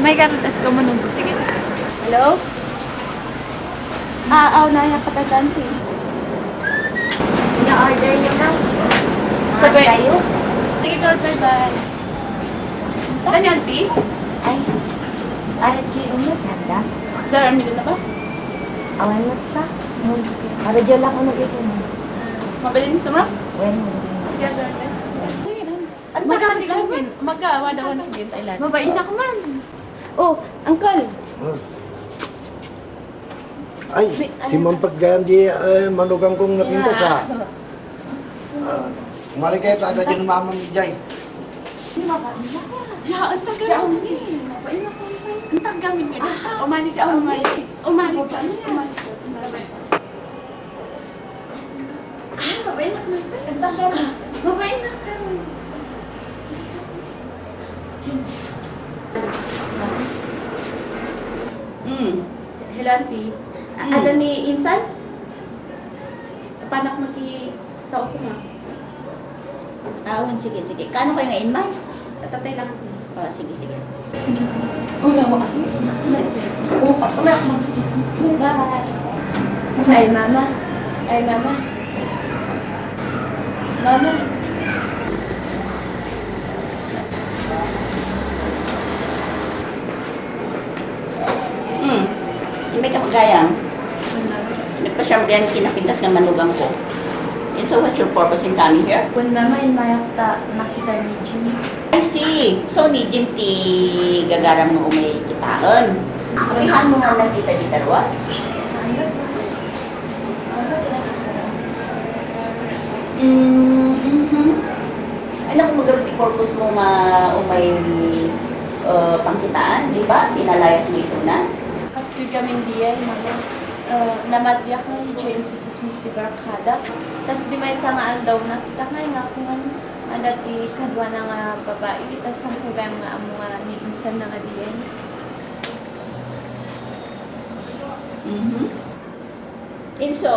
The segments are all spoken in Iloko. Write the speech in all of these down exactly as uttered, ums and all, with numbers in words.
May karitas ka manunod. Sige, sige. Hello? Ah, aw, naya pataganti. Ina-order niyo na. Sabay. Kayo? Sige, Lord, bye-bye. Ano yan, T? Ay. Ara, G, umot, nanda. Dara, mila na ba? Awan mo sa? Ara, G, wala ko nag-isa mo. Mabilin sa mga? Well, Sige, Lord, bye. Ano ba Magkano kasi kami? Magkawadawan sa Thailand. Mabait ka man. Oh, uncle. Ay, si Mampet gayam di, eh, manugang kong napintas, ah. Ah, umali kayo, taga dyan, mama mo, Jay. Di ba ka? Ya, ang taga Siya namin ang eh. Ang taga namin nga. Ah, umali si ka, Auni. Umali. Umali ka. Umali ka. Ah, mabait na ka. Ang taga. Mabait na ka. Hmm. Hello, auntie. A-, Hmm. Ada ni insan? Panak maki-, sa uko na. Ah, wen, sige, sige. Kaano kayo nga inmay? Tatay lang, auntie. Ah, sige, sige. Sige, sige. Uy, awa, auntie. Uy, awa, auntie. Bye. Ay, mama. Ay, mama. Mama. Hmm. Di may kapagayam. Nagpasyam diyan kinapintas nga manugang ko. And so, what's your purpose in coming here? Wen, mama, inmayak ta nakita ni Jim. I see. So, ni Jim ti gagaram nga umay kitaen. Apihan mo nga nakita di tarwa? Mm, mhm. Ay, naku, magarud ti purpose mo nga umay, uh, pangkitaan, di ba? Pinalayas mo isuna? Kastoy gamin diay, mama. Uh, namadiak nga idiay inti sus Mister Barkada. Tas di maysa nga aldaw, nakita nga nga kungan, adda ti kaduana nga babai, tas saan ko gayam nga ammo nga ni insan na nga diay. Mhm. And so,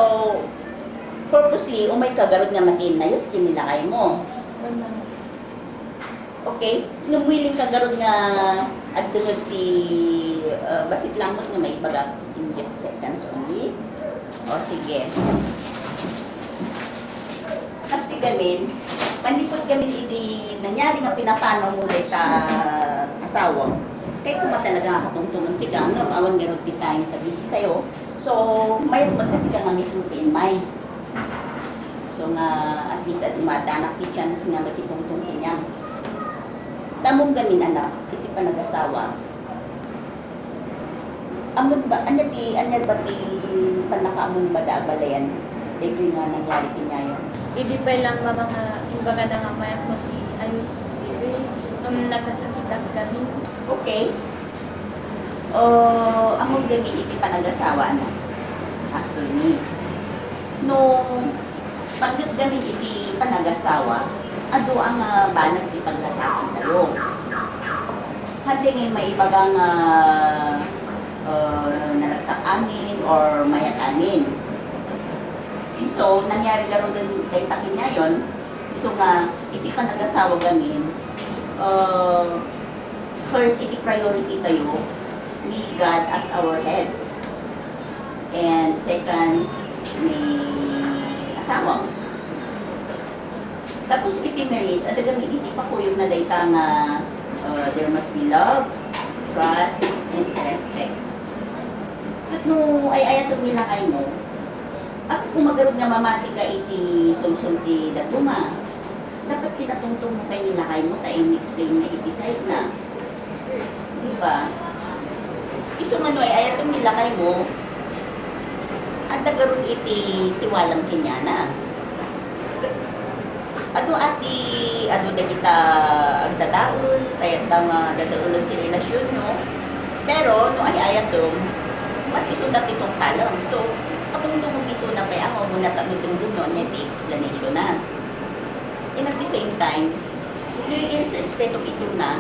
purposely, umay ka garud nga makinnayos ken ni lakay mo. Wen, mama. Okay? Ngem willing ka garud nga agtungod ti, uh, bassit lang met nga maibagak in just seconds only. O, sige. Kastoy gamin, manipud gamin idi nangyari nga pinapanaw mo dayta asawam, kayatko talaga nga katungtongen sika, ngem awan ngarud ti time ta busy tayo. So, mayat met ta sika nga mismo ti inmay. So nga, at least, adu maaddanak ti chance nga makitungtong kaniam. Ammom gamin, anak, iti panagasawa, Ammon ba, ania ti, ania ba ti pannakaammon ba da a balayan daytoy nga nangyari kaniayo? Idi pay lang, mama, nga imbagana nga mayak met ti ayos ditoy, ngem nakasakitak gamin. Okay. Uh, ammon gamin iti panagasawana, Pastor ni. No, Panggep gamin iti panagasawa, adu a nga banag ti paglasaantayo. Handa ngay maibaga nga, uh, naragsak amin or mayat amin. Isu, nangyari garuden dayta kaniayon, isu nga iti panagasawa gamin, uh, first, iti priority tayo ni God as our head. And second, ni asawam. Tapos iti marriage, adda gamin iti pakuyogna dayta nga, uh, there must be love, trust, and respect. Ket no ay-ayatem ni lakaymo, apay koma garud nga mamatika iti sumsum ti dadduma. Dapat kinatungtong mo pay ni lakaymo ta in-explain na iti side na. Di ba? Isu nga no ay-ayatem ni lakaymo, adda garud iti tiwalam kaniana. Adu a ti, adu dagita agdadael, kayatda nga dadaelen ti relasionyo. Pero no ay-ayatem, mas isuna ti tungpalem. So, katungtong mo isuna pay a nga umuna ta no denggen no ania ti explanation na. And at the same time, no irespeto isuna,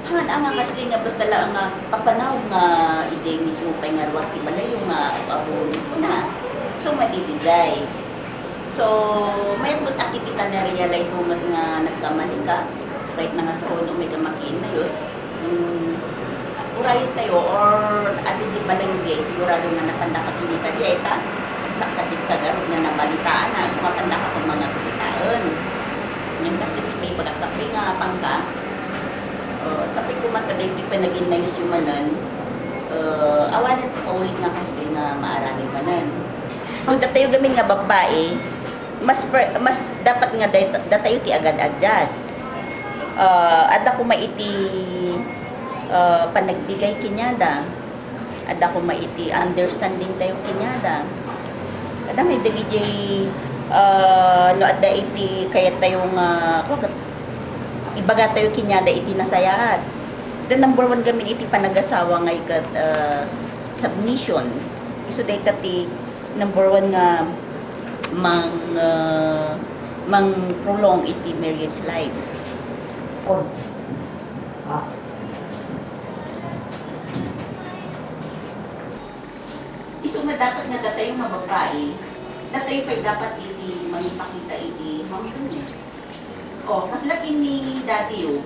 haan a nga kasla nga basta laeng nga papanaw nga idiay mismo pay nga ruar ti balayyo nga apo-apo isuna. So, madidiay. So, mayat met a ket ita na-realize mo met nga nagkamali ka. So, ket nangasawa no umay ka makiinnayos, mm, Urayen tayo or adi di balayo di, sigurado nga nakandaka kinita di, ay ta, agsaksakitka garud nga nabalitaan na, so nga kandaka pang mga bisitaen. Ngem kas iti pagkasakbay nga pangka, uh, sapay koma ta daytoy panaginayos yu manen, uh, awanen ti paulit nga kastoy nga maaramid manen. Kung datayo gamin nga babbai, mas per-, mas dapat nga day-, datayo ti agad-adjust. Ah, adda koma iti, ah, panagbigay kaniada. Adda koma iti understanding tayo kaniada. Adda nga dagiti, ah, no adda iti kayat tayo nga, ibaga tayo kaniada iti nasayaat. The number one gamin iti panagasawa nga ikat, ah, submission. Isu dayta ti number one nga mang, ah, mang-prolong iti marriage life. Ah. Isu nga dapat nga datayo nga babbai, datayo pay dapat iti mangipakita iti humbleness. O, kasla ken ni daddy, o.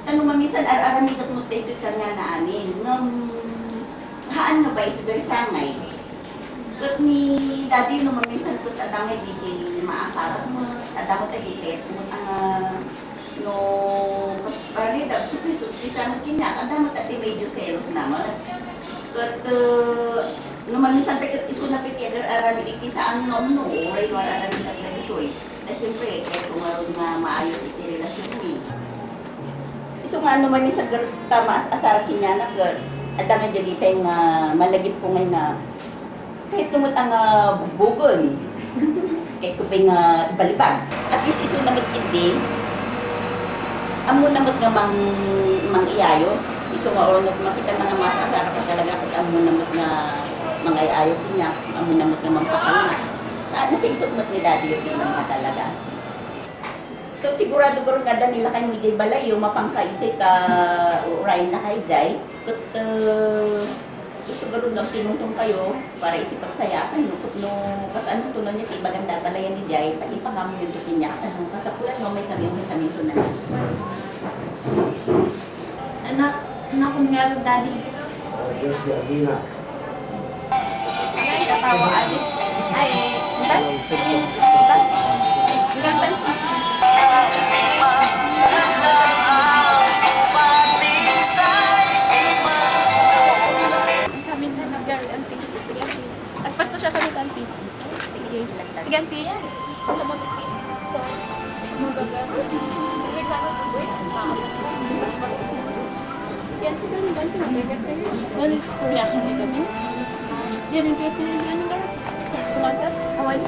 Ta no maminsan ar-aramidek met daytoy kaniana amin, ngem haan nga vice versa ngay. Ket ni daddy no maminsan ket adda ngay didi maasarak met, adda met didi kayat met nga no, parang dagiti suspicious, suspicious met kaniak, adda met didi medyo selos na met. Ket, eh, no maminsan pay ket isuna pay ti agar-aramid iti saan nga umno, uray no ar-aramid dagitoy. Ta siyempre, kayatko ngarud nga maayos iti relasionmi. Isu nga no maminsan garud ta maas-asarak kaniana ket adda nga dagiti nga malagipko ngay nga kayatko met nga bugbogen. Kayatko pay nga ibalibag. At least isuna met ketdi, ammona met nga mang-, mang-iayos. Isu nga or no makitana nga maas-asarak ket talaga ket ammona met nga mangay-ayo kaniak, ammona met nga mangpakalma. Ah, nasingkot met ni daddy iti nga talaga. So, sigurado garud nga adda ni lakaymo idiay balayyo, mapangka idiay ta urayen lakay idiay. Ket, eh, gusto garud nga agtinongtong kayo para iti pagsayaatan yo. Ket no, kas-, ano to, no, ti ibaganda balayan idiay, pati pangamoyon to kaniak, ano, kasapulan no, may kami, may kami to na. Anak, nakon nga rin, Daddy. Diyos, Georgina. Ay, katawa, ay. Ay, eh, intan? Intan? Intan? Ang kami na nagdari ang tingin. Sige, ate. Agpasto siya kami, Auntie. Sige. Sige, Auntie. Yan. Ang lamang si Son. Magagal. Uy, paano? Uy, paano? Yan, siguro, Auntie, magagal kayo. Alis, kuya, kami kami. Yan, yung kaya pinag-ano ka? Sumata? Away.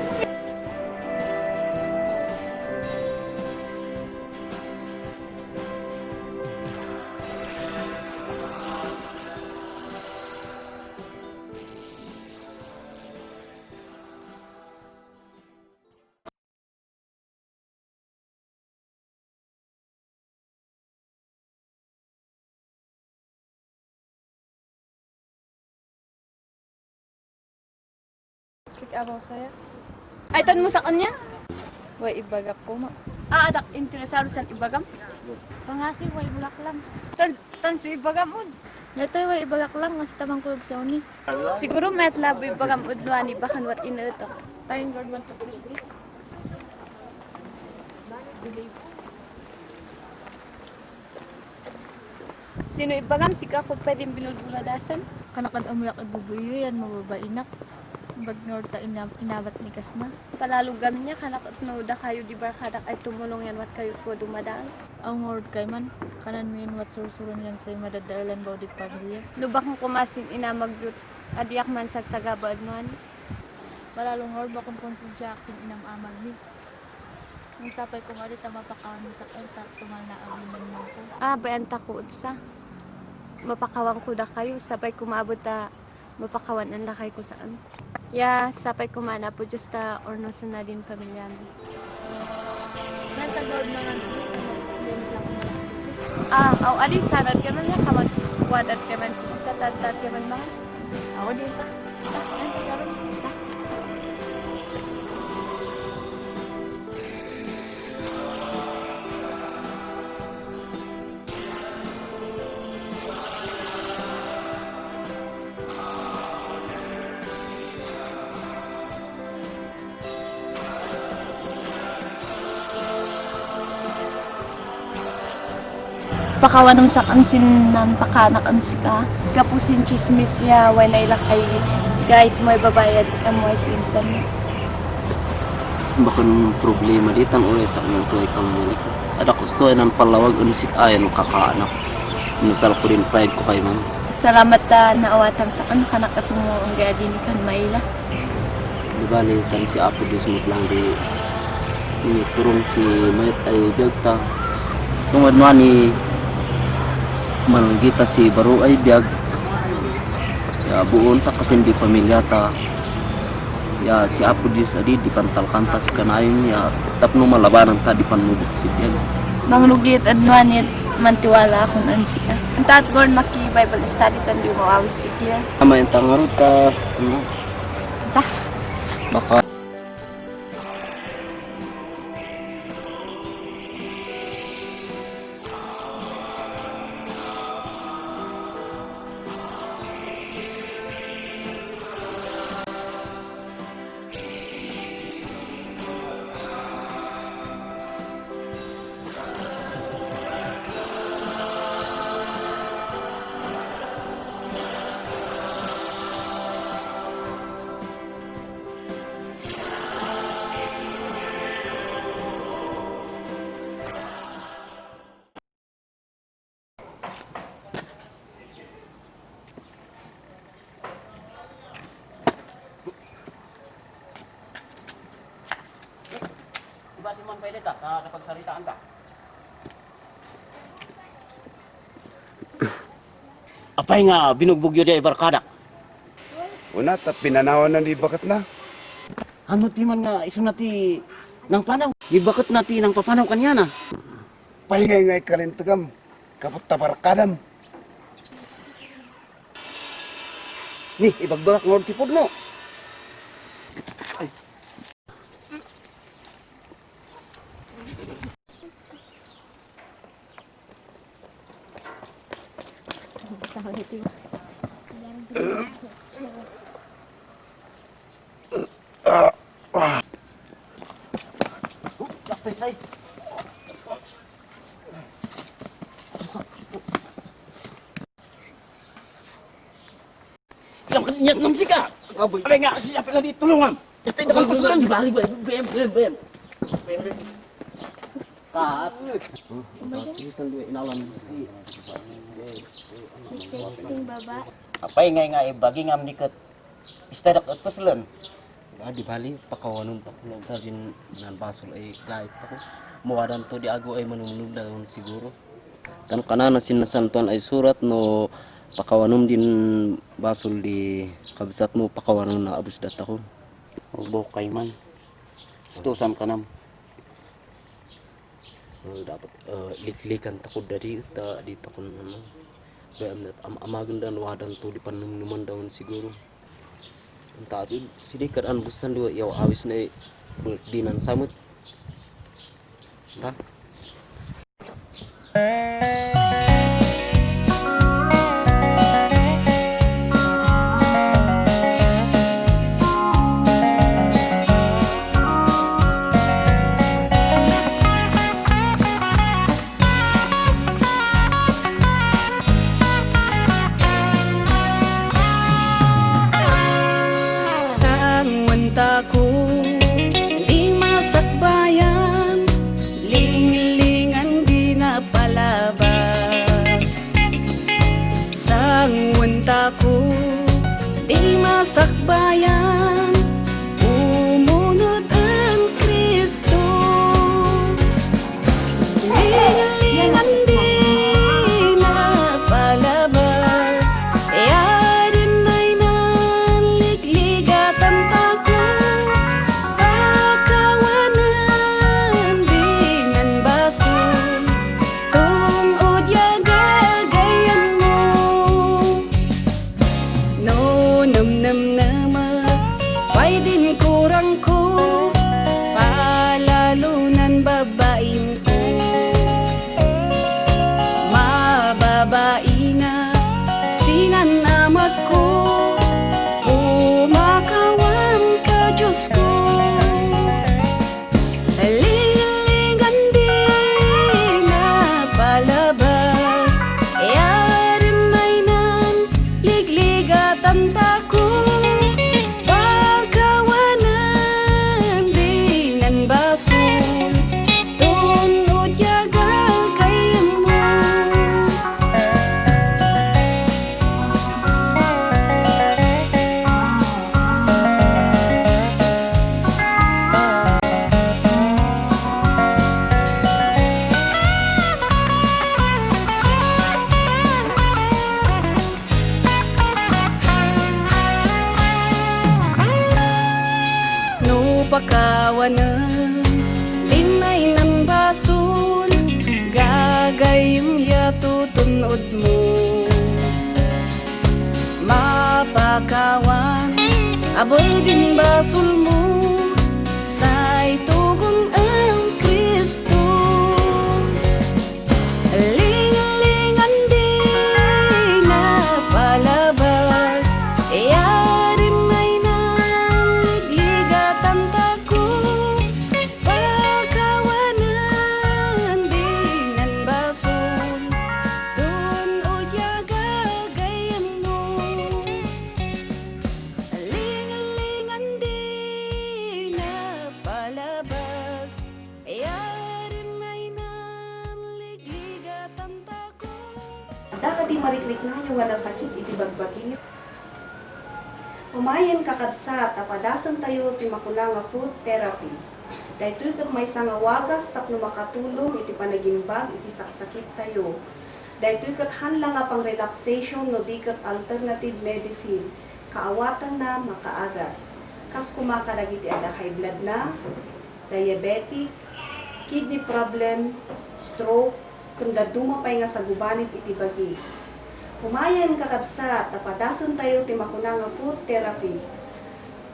Sige, abaw saya. Ay, tan mo sa kanya? Way ibagak koma. Ah, adak interesado san ibagam? Pangasi, way bulak lang. Tan, tan si ibagam un. Daytoy, way ibagak lang, nga si tamang kulog sa uni. Siguro met labo ibagam udwani bakan wat inutok. Tayong guard man to, please. Sino ibagam, sika ko pwedeng binulbuladasan? Kanak ad-amoyak ibubuyo yan, mababainak. Bagnor ta ina-, inabat ni kasna. Palalugam niya, kanak no dakayo di barkadak ay tumulong yan wat kayo ko dumadaan. Aw, ngurud kay man, kanan min wat sursuron yan say madadaelan bao di pamilya. No bakang kumasin inamag yut, adiak man sagsagabaad no ani. Malalo ngurud bakang konsensiaak sin inam-amag mi. Nung sapay ko nga di ta mapakawan mo sa kanta, tumal na abinan mo ko. Ah, bayan ta ko utsa. Mapakawan ko da kayo, sapay ko maabot ta mapakawan an lakay ko saan. Ya, sapay ko man, Apo Diyos, ta ornosan na din pamilyami. Nasa gold na lang, ano, yung lang. Ah, aw, adi, sanad ka man ya, kamat, wadat ka man, sa tatat ka man, mga. Aw, di ta. Ta, ay, pagkaroon. Ta. Pakawanem sak-en sin nan pakaanak en sika. Gapu sin tsismis ya, wen ay lakay gait mo ay babae a di ka mo ay sinsan. Baken problema ditan uray sak-en to ay kamalik. Adda kusto ay nan pallawag en sik-a ay no kakaanak. Inusal ko din pride ko kay man. Salamat ta naawatam sak-en kanak ket mo enggay a dinikan maila. Di bali, tan si Apo Dios met lang di initurong si mayat ay biag ta. Sungad no ani, malgita si baro ay biag. Ya, buon ta kasin di pamilya ta. Ya, si Apo Dios adi, di pantalkanta si kanayon, ya, tapno malabanan ta di panmubok si biag. Mangrugi et adno anit mantiwala akon en sika. Anta at gorn maki Bible study tan di mo awis si Claire. Ama, enta ngarud ta, ano? Ta. Baka. Ibati man pwede ta, ta, ta pagsaritaan ta. Apay nga binugbugyo di ay barkadak? Una, ta pinanawan na ni baketna. Ano ti man nga isuna ti nangpanaw? Ni baketna ti nangpapanaw kaniana. Pay ngay ngay kalintegam, kapot ta barkadam. Ni, ibagbagak nga ti pudno. Ay. Lapis ay. Yang kanyat nam sika. Abay. Abay nga, siya pala di tulungan. Basta ito kang pasakan. Di bali, bali, bali, bali, bali. Kat. Kita dua inalam. Sexing baba. Apay ngay nga ibagi nga amni ket istadak et puslen. Ah, di bali, pakawanon ta no ta din nan basol ay gait tako. Mawadan to di ago ay manumnum daon siguro. Tan kanana sin Nasantoan ay Surat no pakawanom din basol di kabsat mo, pakawanon na abus datakon. Bukay man. Stusan kanam. Oh, dapat, eh, liklikan tako dadi, ta di tako, ano, bayam na, am-, amagen da, no wadan to di panumnuman daon siguro. Anta ati, sidi kad an bustan dua, yaw awis na, eh, dinan samut. Ta? Sangwentako, di masakbayan, linglingan di napalabas. Sangwentako, di masakbayan, umunot en Cristo. Linglingan di napalabas, ya dinay nan ligligatan tako, pakawanan dinan basol, tungod ya gagayan mo. No nemnemnemek Tako, pakawanen dinan basol, tun-od ya gagayyemmo. No pakawanen dinan basol, gagayyem ya tutun-odmo. Mapakawan, abel din basolmo, say tugon en Cristo. Linglingan di napalabas, yarin ay nanligligatan tako, pakawanen dinan basol, tun-od ya gagayyemmo. Linglingan di napalabas, yarin ay nanligligatan tako. Adda kadi marikriknayo nga nasakit iti bagbagi? Umayen, kakabsat, a padasentayo ti makuna nga foot therapy. Daytoy ket maysa nga wagas tapno makatulong iti panagimbag iti saksakittayo. Daytoy ket haan la nga pang-relaxation no di ket alternative medicine. Kaawatanna makaagas. Kas koma kadagiti adda high blood na, diabetic, kidney problem, stroke, ken dadduma pay nga sagubanit iti bagi. Umayen, kakabsat, ta padasentayo ti makuna nga foot therapy.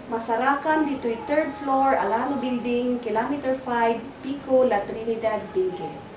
Masarakan ditoy third floor, Alano Building, Kilometer five, Pico, La Trinidad, Benguet.